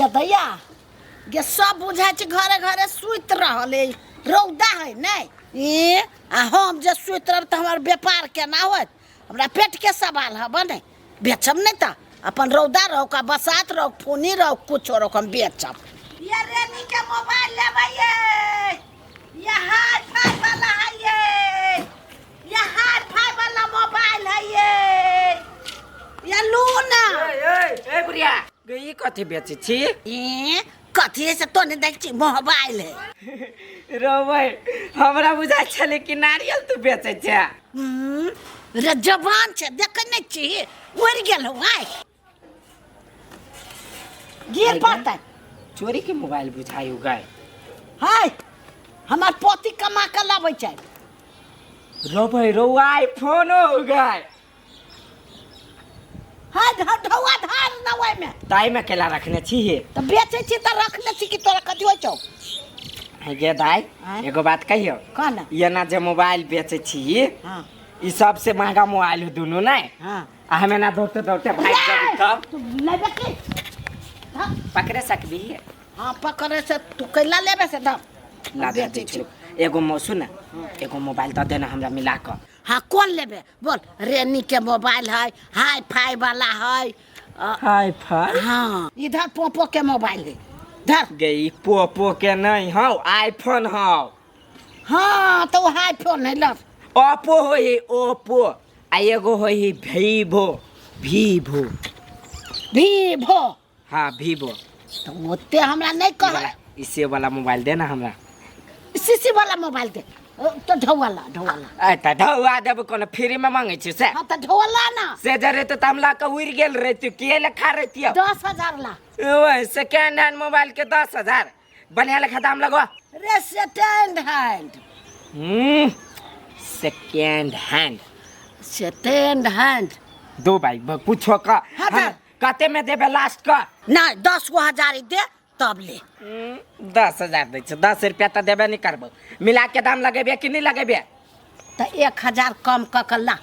गे दैया गे सब बुझाइ छै घरे घरे सुति रहल है रौदा है नहि ई आ हम जे सुति रहब तऽ हमर व्यापार केना होत हमरा पेटके सवाल हबऽ नहि बेचब नहि तऽ अपन रौदा रहो का बसात रहो फूनी रहो कुछो रहो हम बेचब। ये रेनी के मोबाइल लेबै ये, ये हाई फाई वाला है ये हाई फाई वाला मोबाइल है ये लू ना। ए ए ए बुढ़िया गे, ई कथी बेचै छी? ए कथी है से तो नहीं देख छी, मोबाइल है। रोबै हमरा बुझाइ छलै कि नारियल तू बेचै छै। रे जवान छै देखे नहीं छी उड़ि गेल हौ आइ गिर पड़तै। चोरी के मोबाइल बुझाइ गाय। हाय हमर पोती कमा के लाबै छै। रोबै रो आईफोन हो गाय। हाय ढौआ धार न ओहिमे। ताई में केला रखने छी हे? तऽ बेचै छी तऽ रखने छी कि तोरा कथी होइ छौ? गे दाई एगो बात कहियो। कह ना। एना जे मोबाइल बेचै छी हाँ। ई सबसे महंगा मोबाइल हो दुनू नै? हाँ। आ हमे ना दौड़ते दौड़ते भागि जेबै तब? तू लेबे की? हाँ। पकड़े सकबी? हाँ पकड़े से तू कैला लेबे से दब। ला दे बेचै छी। एगो सुन ना, एगो मोबाइल दऽ देना हमरा मिला कऽ। हाँ कौन लेबे बोल? रेनी के मोबाइल है, हाई फाई वाला है। Hi fi? हाँ इधर पोपो के मोबाइल है धर। गे ई पोपो के नहीं हौ, आईफोन हौ। हाँ तो हाई फोन है लग। ओप्पो होई ओप्पो आ एगो होई वीवो। वीवो। वीवो। हाँ वीवो। तो ओते हमरा नहीं कह। इसे वाला मोबाइल दे ना हमरा। सीसी वाला मोबाइल दे। तो ढौवाला ढौवाला। ए त ढौवा देब कोनो फ्री में मांगे छी से? हाँ त ढौवाला ना। से जरे तो तमला के उड़ गेल रे तू के लेखा रे तियो? 10,000 ला। ओए सेकेंड हैंड मोबाइल के 10,000 बढ़िया लेखा दाम लगवा। रे second hand. Second hand. Second hand. दो भाई पूछो का। हाँ, हाँ, कते में देबे लास्ट का? नहीं 10 गो हजार ही दे तब ले। 10,000 दै छै, 10 रुपया तऽ देबे नहीं करबो। मिला के दाम लगेबे कि नहीं लगेबे? तऽ 1,000 कम कऽ के ला।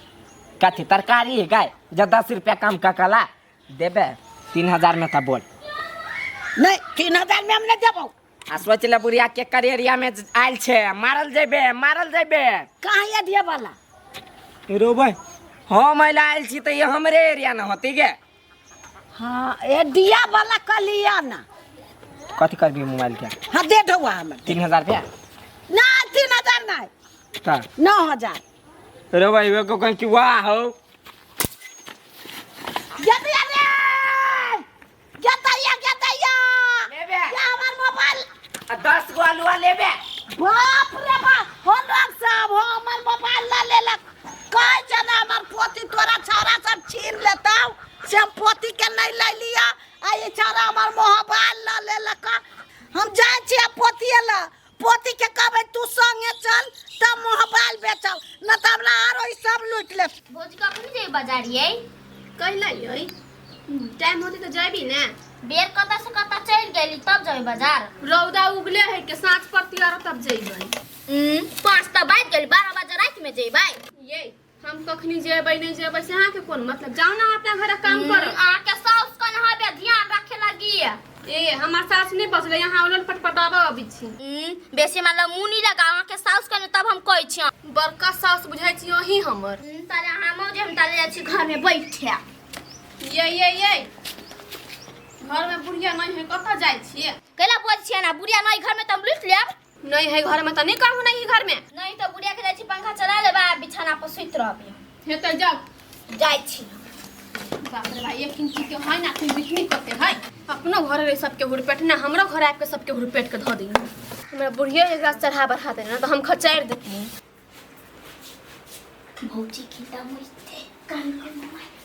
कथी तरकारी है गाय जब 10 रुपया कम कऽ के ला देबे 3,000 में तऽ बोल। नहीं 3,000 में हम नहीं देबो। आ सोच ले बुढ़िया के कर एरिया में आयल छै, मारल जेबे मारल जेबे। कहाँ एरिया वाला? रो भाई हम अइला आयल छी तऽ ये हमरे एरिया न होती गे। हाँ एडिया वाला कलिया ना। कथी करबी मोबाइल के? हाँ दे ढौआ हमर। 3,000 रुपया? ना 3,000 नहीं। त? 9,000। रो भाई एगो कह कि वाह हो। गेदैया रे! गेदैया, गेदैया! लेबे। ये हमर मोबाइल। आ 10 गो आलुआ लेबे। बाप रे बाप, हो लोग सब, हो हमर मोबाइल ला लेलक। कहै छै ने हमर पोती तोरा छौड़ा सब छीन लेतौ, से हम पोती के नहीं लै लिया, आ ई छौड़ा हमर मोबाइल ला लेलक। हम जाइ छियै पोतिए ला, पोती के कहबै तू संगे चल तब मोबाइल बेचब, न तऽ हमरा आरो ई सब लूटि लेत। भौजी कखनी जेबै बाजार यै? कैला यै? टाइम होतै तऽ जेबी ने। बेर कतऽ से कतऽ चलि गेली तब जेबै बाजार? रौदा उगले है के साँझ पड़ती आरो तब जेबै। 5 तऽ बाजि गेल, 12 बजे राति में जेबै। यै हम कखनी जेबै नहीं जेबै से अहाँके कोन मतलब? जाउ ना अपना घर काम करो। अहाँके साउस कन हबे ध्यान रखे लगी। ए हमर सास नहीं बचले, यहाँ उलन पटपटाबऽ अबै छी। बेसी मतलब मुँह नहीं लगाओ अहाँके साउस कन तब हम कहै छी। बड़का सास बुझाइ छी अहीं हमर। ताले हमहूँ जे हम ताले जाइ छी घर में बैठे। ये ये ये घर में बुढ़िया नहीं है, कतऽ जाइ छियै? कैला बजै छियै ना बुढ़िया नहीं घर में तऽ हम लूटि लेब। नहीं है घर में तऽ नहीं कहू नहीं है घर में। नहीं तऽ बुढ़िया के जाइ छी पंखा चला लेबै आ बिछाना पर सुति रहबै। हे तऽ जाउ। जाइ छी। बाप रे भाई, एक इंची के है ना कोई बिकनी करते है। अपनो घर रे सबके हुड़पेट ना, हमरो घर आबि के सबके हुड़पेट के धऽ दी। हमरा बुढ़िया एकरा चढ़ा बढ़ा दे ना तऽ हम खचारि देती। भौजी की दाम होइते कान के मोबाइल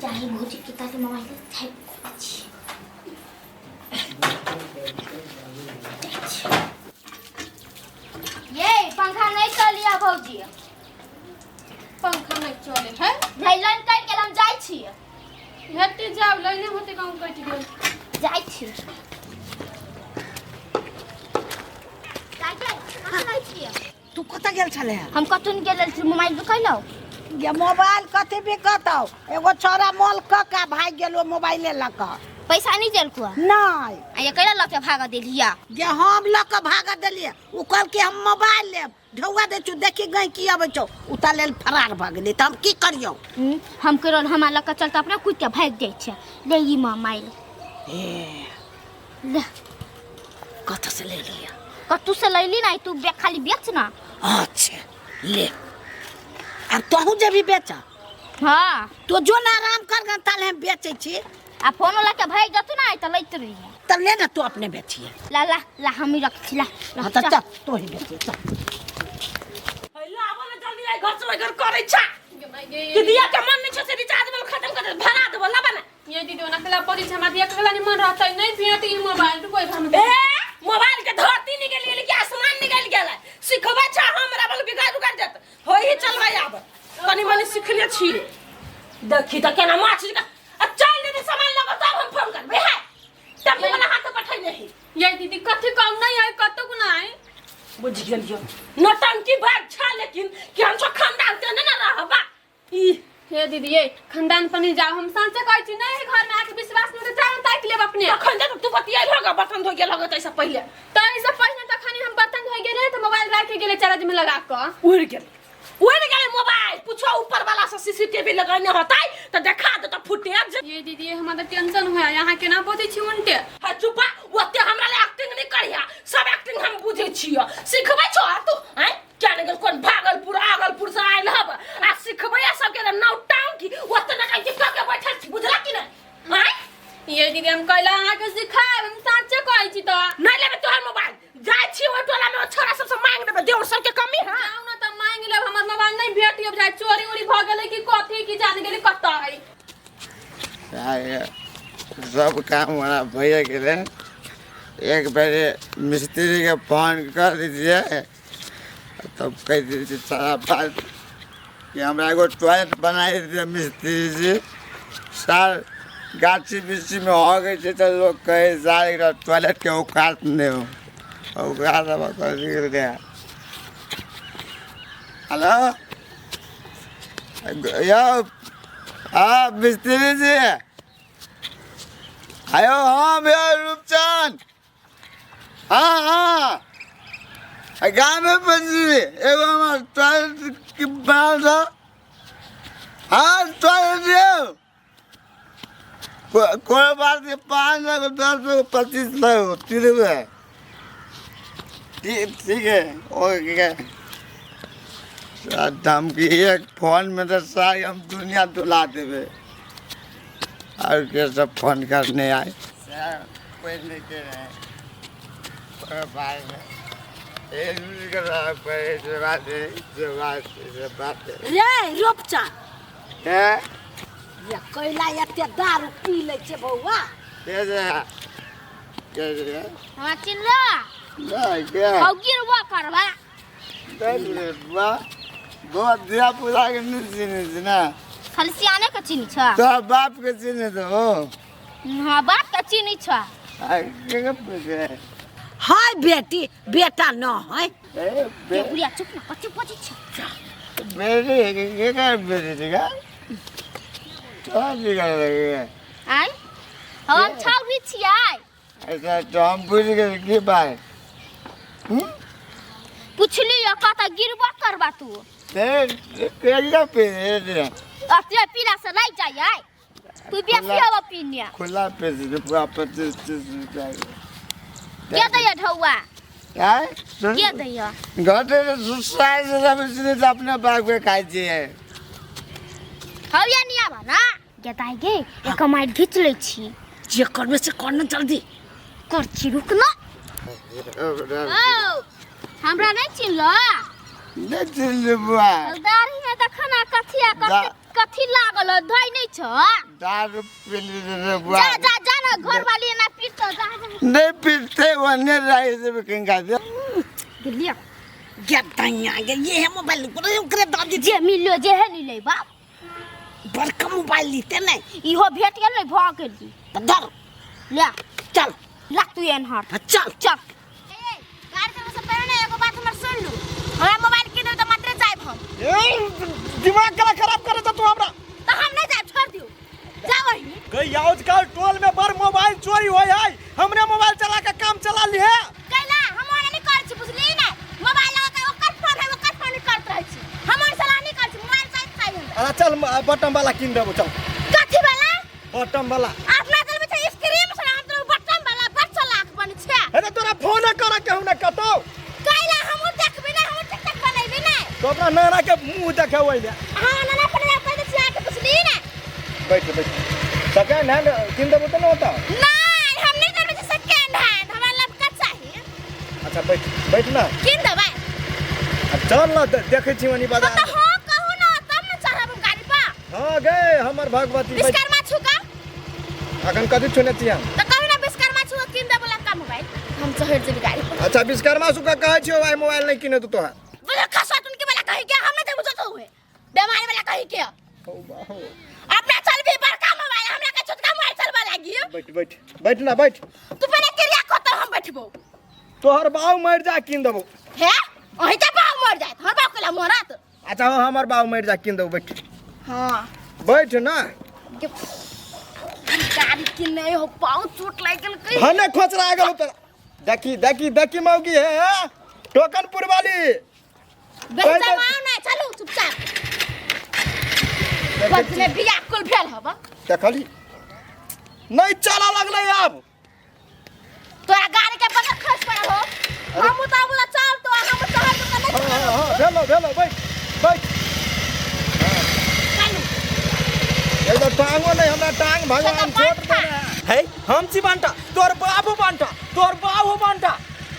जाहि भौजी की ताके मोबाइल छापि कऽ छी। ये पंखा नहीं चलिया भौजी। पंखा नहीं चले है। नहीं लाइन कटि गेल, हम जाइ छी। हेते जाउ, लाइने होते गाँव कटि गेल। जाइ छी। तू कतऽ गेल छले? हम कतौ नहीं गेल छी, मोबाइल बिकैलौ। ये मोबाइल कथी बिकतौ? एगो छौड़ा मोल कऽ के भागि गेल ओ मोबाइले लऽ कऽ। पैसा नहीं देलको नहीं। आ ये कैला लके भागा देलिया? जे हम लऽ कऽ भागऽ देलियै, ओ कहलकै हम मोबाइल लेब, ढौआ दै छौ, देखी गई की अबै छौ, ओ तऽ लेल फरार भऽ गेलै, तऽ हम की करियौ? हम करल हमरा लऽ कऽ चलता अपना कूद के भागि जाइ छै। ले ई मोबाइल ए ले। कतऽ से ले लिअ? कतू से लैली ना तू, बे खाली बेच ना। अच्छा ले, आब तोहूँ जेबही बेच? हाँ। तो जो ना आराम कर गन, ताले हम बेचै छी। आ फोन वाला के भागि जतू ना तऽ लैत रहिए। तब ले ना, तू अपने बेचिए। ला ला ला, हम ही रख छी, ला ला। हाँ तऽ चल, तू ही बेचिए, चल। आबो ने जल्दी, आई घर से ओइ घर करै छा कि दिया के मन नहीं छै से रिचार्ज वाला खत्म कर दे, भरा देबो, लाबा ना। ये दीदी ओना कला पड़ी छै, हमरा दिया के कला नहीं मन रहतै, नहीं भेट ई मोबाइल तो कोई हम ए मोबाइल के धरती निकल गेल कि आसमान निकल गेल? सिखबै छा हमरा बल बिगाड़ उगाड़ देत होई ही। चलबै आब, कनी मनी सिखले छी। देखी त केना माछ आ चल दीदी, सामान लगो तब हम फोन करबै है, टेम्पू वाला हाथ पठैने ही। ये दीदी कथी कम नहीं है, कतौ नहीं। बुझ गेलियो, नौटंकी बात छा, लेकिन कि हम सब खानदान ते नहीं ना रहबा ई। हे दीदी, ये खानदान पर नहीं जाओ, हम सांचे कहै छी नहीं, घर में आके विश्वास नहीं तो जाओ ताकि लेब अपने। तखन जे तू बतियाइ होगा, बर्तन धो गेल होगा तैसे पहिले। तऽ एहिसँ पहिने तखन हम बर्तन धोइ गेलै तऽ मोबाइल राखि गेलै चार्ज में लगा कऽ। उड़ गेल, उड़ गेलै मोबाइल। पूछो ऊपर वाला से, सीसीटीवी लगेने होतै तऽ देखा देतौ फुटेज। ये दीदी, हमरा तऽ टेंशन होया, यहाँ केना बजै छी उनटे। हा चुपा, ओते हमरा ले एक्टिंग नहीं करिया, सब एक्टिंग हम बुझै छियो। सिखबै छो तू हैं? क्या नहीं गेल, कोन भागलपुर आगलपुर से आयल हब आ सिखबै आ सबके नौटंकी? ओते नौटंकी कऽ के बैठल छी, बुझला कि नहीं हैं? ये दीदी, हम कैला अहाँके सिखायब, हम साँचे कहै छी तऽ। नहीं लेबै तोहर मोबाइल, जाइ छी ओहि टोला में छोरा सबसे मांग देबै, देवर सबके कमी है। जाउ ने तऽ मांगि लेब, हमर मोबाइल नहीं भेटियो, जाय चोरी उरी भऽ गेलै कि कथी कि जान गेलै कतऽ है। सब काम हमारा भैया गेलै। एक बेर मिस्त्री के फोन कर दीजिए, तब कह दीजिए सारा बात कि हमरा एगो टॉयलेट बना दीजिए मिस्त्री जी। सार गाछी बिरछीमे हो गई छै तऽ लोग कहै सार एकरा टॉयलेटके औकात नहि हो, औकात। अब कर। हेलो यौ, हाँ मिस्त्री जी आयो, हम यौ रूपचंद। हाँ हाँ, गामे पर छी, एगो हमर टॉयलेट के बनल था। हाँ टॉयलेट यौ, कोई बात नहीं, 5 लाख 10 लाख 25 लाख 30 रुपये। ठीक ठीक है, ओके। धमकी एक फोन में तो सारी हम दुनिया दुला देवे और के सब फोन करने आए। सर, कोई नहीं के रहे, कोई बात नहीं, एक दूसरे के साथ कोई से बात है, से बात से बात है। रे रूपचा है। ये कैला एते दारू पी लै छै बौआ? कैसे कैसे? हमरा चिन्हला? नहीं, क्या? हौ गिरबो करबा। वाह, बहुत धिया पुता के नहीं चिन्है छै ना। खाली सियाने के चिन्ही छ। तो बाप के चिन्है तो हो। हाँ, बाप के चिन्ही छ। आ, के के पूछे? है बेटी, बेटा न है। ए, के बुढ़िया, चुप ना, कथी बजै छ? बेटी के के बेटी का तो जी कर लगे। आइ हम छौरी छियै। अच्छा, तो हम पूछ गए की बात? पुछली कत गिरबो करबा तू। ते केला पे दे। अते पीला से लागि जाइ तू बेसी हवा पीने। खुला पे दे पूरा 25-30 रुपया के दैया ढौआ? आय? के दैया? घटे सुसाइ से सब इसलिए तो अपने बाग में खाइ छियै। हौ या नहीं आबा ना गेताइ गे, एक मारि घीच लै छी। जे करबे से कर न जल्दी। कर छी, रुक न। औ हमरा नहीं चिन्हल? नहि चिन्हली बुआ। दाढ़ी में देख ना, कथी आ कथी कथी लागल हो, धोइ नहीं छ। दारू पी ली बुआ। जा जा जा ना, घर वाली ना पीट जा जा। नहीं पीते, वन्य रही से किनका दे। गेलियो। गे दैया गे, ये है मोबाइल ओकरे ओकरे दऽ जे मिलियो जे है नहीं ले बाप। बड़का मोबाइल लीते नहीं। इहो भेट गेल नहीं, भऽ गेली। तऽ धर। ले। चल। ला तू एनहर। हाँ, चल। चल। गाड़ी चलाबै से पहिले ने एगो बात हमर सुन लू, हमरा मोबाइल के देबै तऽ मात्रे जायब हम। ए, दिमाग कला खराब करे तू हमरा। तऽ हम नहीं जायब, छोड़ दियौ, जाओ अहीं। गई आजकल टोल में बड़ मोबाइल थोड़ी होय है हमरे मोबाइल चला के काम चला ली है कैला हम ओना नहीं करै छी बुझली ने मोबाइल लगा के ओकर फोन है ओकर फोन करत रहै छी हम ओना सलाह नहीं करै छी मोबाइल चाही चाही हमरा अरे चल बटन वाला कीन देबो चल कथी वाला बटन वाला अपना चलबै छै स्क्रीन से हम तो बटन वाला बड़ चलाक बन छै अरे तोरा फोन करे के ना कतौ कैला हम देखबै ना हम टिकटॉक बनेबै ना तो अपना नाना के मुंह देखे ओइ ले हां नाना पर कह दै छी आके बुझली ने बैठ बैठ सेकंड हैंड कीन देबो तो ना होता नहीं हम नहीं करबै छै सेकंड हैंड हमरा लबका चाहिए अच्छा बैठ बैठ ना कीन देबै अब चल ना देखै छी वनी तो बाजार तो हाँ कहू ना तब ना चढ़ब हम गाड़ी पर हाँ गए हमर भगवती बैठ विश्वकर्मा छुका अखन कथी छुने छी हम तो कहू ना विश्वकर्मा छुका कीन देबो लबका मोबाइल हम चढ़ जेबै गाड़ी पर अच्छा विश्वकर्मा सुका कहै छियौ आइ मोबाइल नहीं किने तो तोहर बोले खसवा तुनके वाला कही के हम नहीं देबो जतो हुए बेमारी वाला कही के अपना चल भी बड़का मोबाइल हमरा के छोटका मोबाइल चलबा लागी बैठ बैठ बैठ ना बैठ तू पहले क्रिया को तो हम बैठबो तोहर बाऊ मर जा किन देबो हे ओही के बाऊ मर जात हमर बाऊ केला मरत अच्छा हाँ, हमर बाऊ मर जा किन देबो बैठ हां बैठ ना के गाड़ी की नहीं हो पाँव चोट लागि गेल कहीं भने खोचरा गेल तोरा देखी देखी देखी मौगी है टोकनपुर वाली बेच जमाओ ना चलू चुपचाप बस में बिया कुल भेल हब देखली नहीं चला लगलै आब तोरा गाड़ी के बगल खस पड़ल हो हम उताबू त चल तो हम चढ़ तो नहीं हाँ हाँ हाँ भेलो भेलो बैठ बैठ चलू एकदम टांगो नहीं हमरा टांग भगवान छोड़ देने है हम छी बांटा तोर बाबू बांटा तोर बाबू बांटा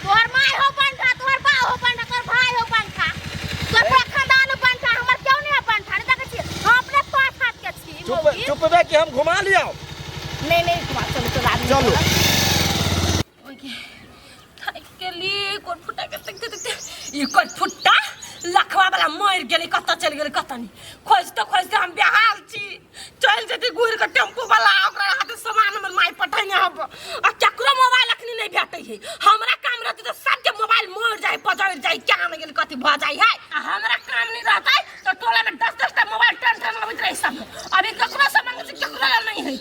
तोहर माय हो पंठा तोहर बा हो पंठा तोहर भाई हो पंठा तोहर पूरा खानदान हो पंठा हमर क्यों नहीं है पंठा नहीं देखै छी हम अपने पाँच हाथ के छी चुप मौगी। चुप बे कि हम घुमा लियाओ नहीं नहीं घुमा चलू चलू आदमी चलू ओके थाकि गेली कोन फुट्टा के देखते देखते ई कोन फुट्टा लखवा वाला मरि गेलै कतऽ चलि गेलै कतऽ नहि खोजिते खोजिते हम बेहाल छी चलि जेतै घुरि कऽ टेम्पू वाला ओकरा हाथे सामान हमर माय पठेने हब आ केकरो मोबाइल अखनी नहि भेटै है हमरा काम रहतै तऽ सबके मोबाइल मरि जाइ पजरि जाइ केना नहि गेल कथी भऽ जाइ है आ हमरा काम नहि रहतै तऽ टोलामे दस दस टा मोबाइल टन टन अबैत रहै सब अभी ककरो से मंगै छै ककरो लग नहि है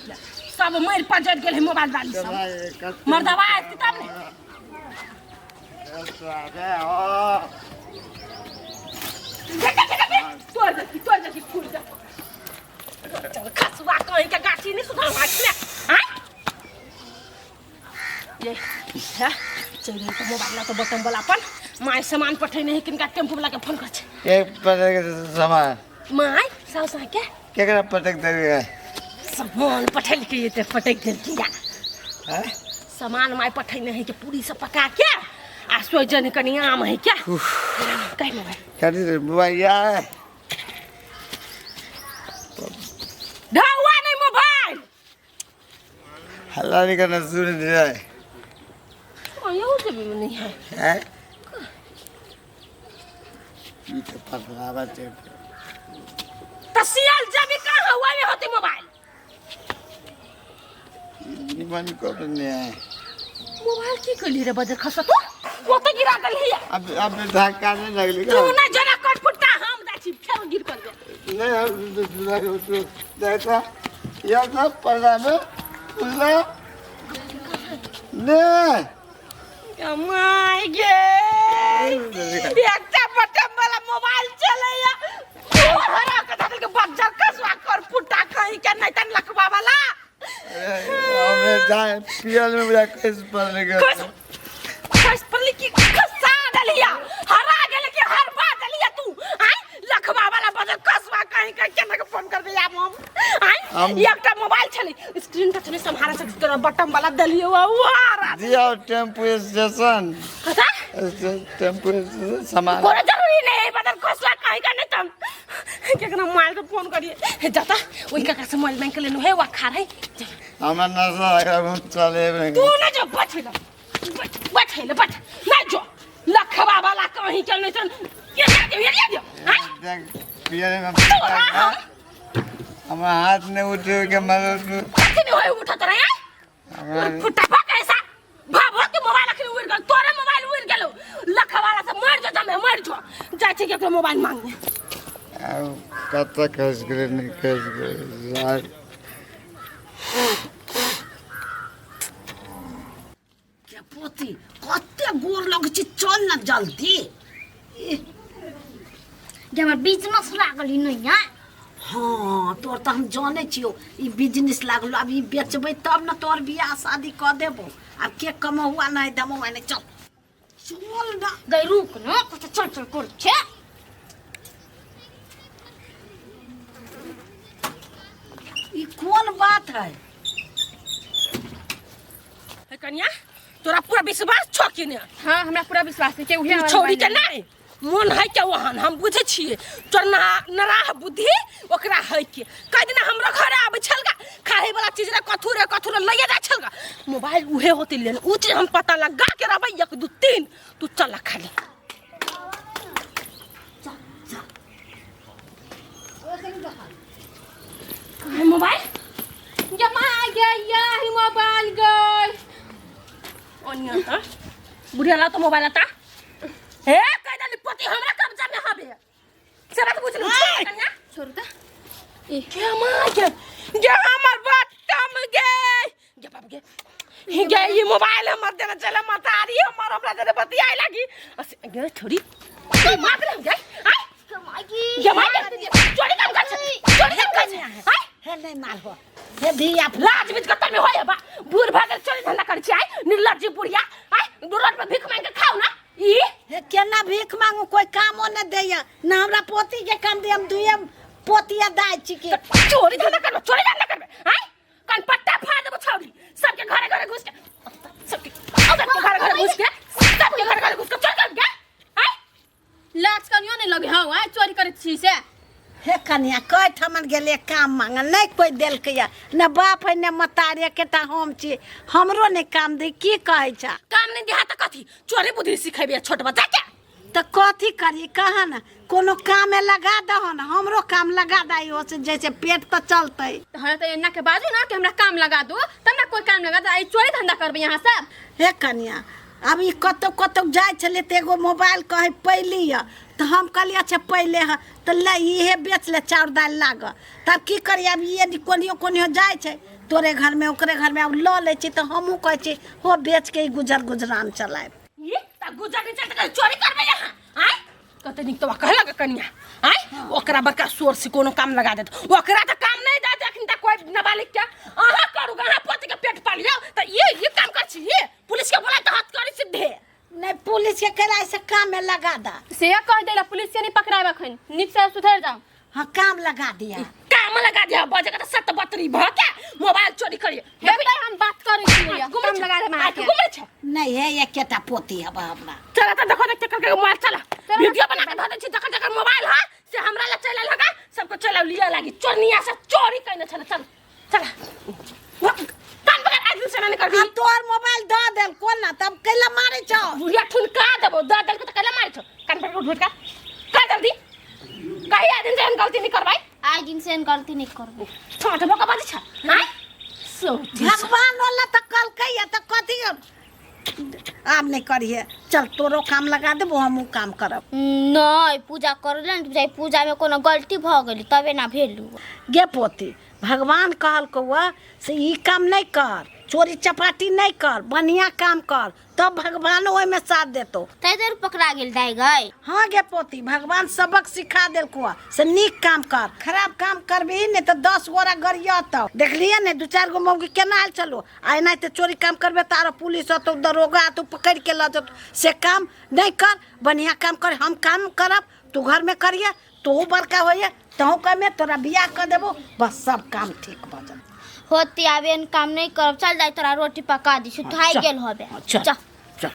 सब मरि पजरि गेल है मोबाइल वाली सब मर्दवा आयत तब ने तोड़ देखी तोड़ देखी फूल जा चल खसुआ कहीं के गाछी नहीं सुधा गाछी में आय ये है चल गई तो मोबाइल ला तो बटन वाला अपन my सामान पठेने है किनका टेम्पू वाला के फोन कर छे एक पटक सामान my सास के केकरा पटक देबै सामान पठेल के ये ते पटक देलकी या हैं सामान my पठेने है के पूरी सब पका के आ सोजन कनी आम है क्या कहि मोबाइल कथी रे मोबाइल ढौआ नहीं मोबाइल हल्ला नहीं करना सुन जाए यो जब नहीं है हैं ई तो पतलावा छै तो सियल जब कहाँ हुआ में होती मोबाइल निमन को नहीं है मोबाइल की कली रे बजर खस तू वो तो गिरा देली है अब अब धक्का नहीं लगली तू ना जरा कट फुटका हम जा छी फेर गिर कर दे नहीं हम देखा यह सब पर्दा में खुला नहीं my गे एकटा बटन वाला मोबाइल चलैया हरा के धकल के बज्जर कसवा कर फुटा कहीं के नहीं तन लखवा वाला हमने जाए पियल में बुझा कैसे पड़ गया खस खस पड़ली की खसा डलिया हरा गेल कि हरबा डलिया तू आय लखवा वाला बजर कसवा कहीं के केना के फोन कर दिया हम आय एकटा मोबाइल छलै स्क्रीन टच नहीं सम्हारा सकत तोरा बटन वाला दलियो वाह दिया टेम्पू स्टेशन कथा टेम्पू स्टेशन सामान कोनो जरूरी नहीं है बदल खसला कहीं का नहीं तम केकरा मोबाइल पे फोन करिए हे जाता ओई काका से मोबाइल बैंक लेनु है वा खा रही हमरा नशा लगा हम चले तू ना जो बैठ ले बैठ बैठ ले बैठ ना जो लखवा वाला कहीं के नहीं तन ये दे ये दे हां देख पियल में हमारा हाथ नहीं उठे के मदद कखनी होय उठत रहे हमरा फुटाफा कैसा भाभो के मोबाइल अखनी उड़ गेल तोरे मोबाइल उड़ गेलो लखवाला से मर जो जमे मर जो जाइ छी केकरो मोबाइल मांगने आब कतऽ खसि गेलै नहि खसि गेलै यार। जल्दी। जे हमर बिजनेस लागल ही नहीं है। हाँ, तोर तऽ हम जानै छियौ, ई बिजनेस लागलो। आब ई बेचबै तब ने तोर बियाह शादी कऽ देबो। आब के कमहुआ नहि दमहुआ नहि। चल चल ना। गई रुक ना, कुछ चल चल कर छे। ई कोन बात है? हे कन्या, तोरा पूरा विश्वास छौ कि ने? हाँ, हमरा पूरा विश्वास है कि उहे ई हमर छौड़ी के मोबाइल नहि मोन है के ओहन हम बुझै छियै। तोर नराह बुद्धि ओकरा है के कई दिना हमरा घर आबै छल गा, खाए वाला चीज रे कथू रे कथू रे लइए जाइ छल गा। मोबाइल उहे होते लेन, उ चीज हम पता लगा के रहबै। 1 2 3 तू चल खाली। मोबाइल जमा गया या ही मोबाइल गई ओनिया त बुढ़िया ला तो मोबाइल आता हे कह देली पोती हमरा कब्जा में हबे से बात बुझलू कन्या? छोड़ दे। के माय के गे हमर बात तम गे गे बाप गे गे, ई मोबाइल हमर देने चले मतारी हमर हमरा देने बतियाए लागी। असे गे छोड़ी मार दे गे आय गे माय गे, चोरी काम कर छे, चोरी काम कर छे आय। हे नहीं मारहो हे धिया। लाज बीच कत्तर में होय बा, बूढ़ भऽ गेल चोरी धंधा करै छी। आय निर्लज्ज बुढ़िया, आय रोड पर भीख मांग के खाउ ना ई। हे केना भीख मांगू? कोई कामो नहीं दैया ना हमरा पोती के काम दे। हम दुए पोतिया दाय छी के चोरी धंधा करबे, चोरी धंधा करबे आय कन पट्टा फाड़ देबो छौड़ी। सबके घरे घरे घुस के, सबके सबके घरे घरे घुस के, सबके घरे घरे घुस के चोरी कर के आय। लाज कनियो नहीं लगे हौ आय चोरी करै छी से। हे कन्या, कई ठमन गेलियै काम मांगल, नहीं कोई देलकै या न बाप है न मतारी, एकेटा हम छी, हमरो नहीं काम दे। की कहै छ? काम नहीं दिहा त कथी चोरी बुद्धि सिखेबे छोट बच्चा के? तऽ कथी करी कहा न, कोनो कामे लगा दहो न, हमरो काम लगा दही ओसे जैसे पेट तऽ चलतै। तऽ हमरा तऽ एना के बाजू ना कि हमरा काम लगा दो तब ना कोई काम लगा दो। आई चोरी धंधा करबे यहाँ सब। हे कन्या, आब ई कतौ कतौ जाइ छलै तऽ एगो मोबाइल कहै पैली यऽ, तऽ हम कहलियै अच्छा पहिले हँ तऽ ले इहे बेच ले, चाउर दालि लागऽ। तब की करियै? आब ई कोनियो कोनियो जाइ छै, तोरे घरमे ओकरे घरमे आब लऽ लै छी। तऽ हमहूँ कहै छी हो बेच के ई गुजर गुजरान चलायब। ई त गुजर नहीं चलते चोरी करबे यहाँ आय। कते नीक तो कहलक कन्या आय, ओकरा बड़का शोर से कोनो काम लगा देत, ओकरा त काम नहीं देत अखन तक कोई नाबालिग के। अहाँ करू, अहाँ पोती के पेट पालियो त ये काम कर छी। ये पुलिस के बोला त हाथ करी सीधे। नहीं पुलिस के कराय से काम में लगा दा। से कह देला पुलिस के नहीं पकड़ाबे अखन, नीक से सुधर जाओ। हाँ काम लगा दिया, काम लगा दिया। बजे के त सत बतरी भ के मोबाइल चोरी करिए। हे पर हम बात करै छी, काम लगा दे मार के घुमै छै। नहीं है एकेटा पोती है हमरा। चला त देखो देख के मोबाइल, चला वीडियो बना के धऽ दै छी। जकर जकर मोबाइल है से हमरा ला चला लगा, सबको चला लिया लागी। चोरनिया से चोरी कइने छले। चल चल कान पकड़ आज से नहीं करबी। अब तोर मोबाइल द देल कोन ना तब कैला मारै छौ? बुढ़िया ठुनका देबो। द देल के त कैला मारै छौ? कान पकड़ उठ का कर जल्दी। कहिया दिन से हम गलती नहीं करबाई? आइ दिन से गलती नहीं करबो। छोट मौका बाजी छ हां सोची भगवान वाला त कलकै या त कथी आब नहीं करिहे। चल तोरो काम लगा देबो, हमहूँ काम करब। नहीं पूजा करले ने जाय, पूजा में कोनो गलती भ गेली तबे ना भेलू। गे पोती, भगवान कहलकौ से ई काम नहीं कर, चोरी चपाटी नहीं कर, बढ़िया काम कर, तब भगवान ओहिमे साथ देतो। तै देर पकड़ा गेल दाई गई। हाँ गे पोती, भगवान सबक सिखा देलको से नीक काम कर, खराब काम करबही ने तऽ 10 गोरा गरियतौ। देखलियै ने 2-4 गो मौगी केना आयल छलो। आ एनाहिते चोरी काम करबे तऽ आरो पुलिस अतौ, दरोगा अतौ, पकड़ि के लऽ जेतौ। से काम नहीं कर, बढ़िया काम कर। हम काम करब, तू घरमे करिहे, तोहू बड़का होइहे, तहूँ कमे तोरा बियाह कऽ देबो, बस सब काम ठीक भऽ जेतौ। होती आब एहन काम नहीं करब। चल दाई तोरा रोटी पका दी, थाकि गेल होबे। चल। चल।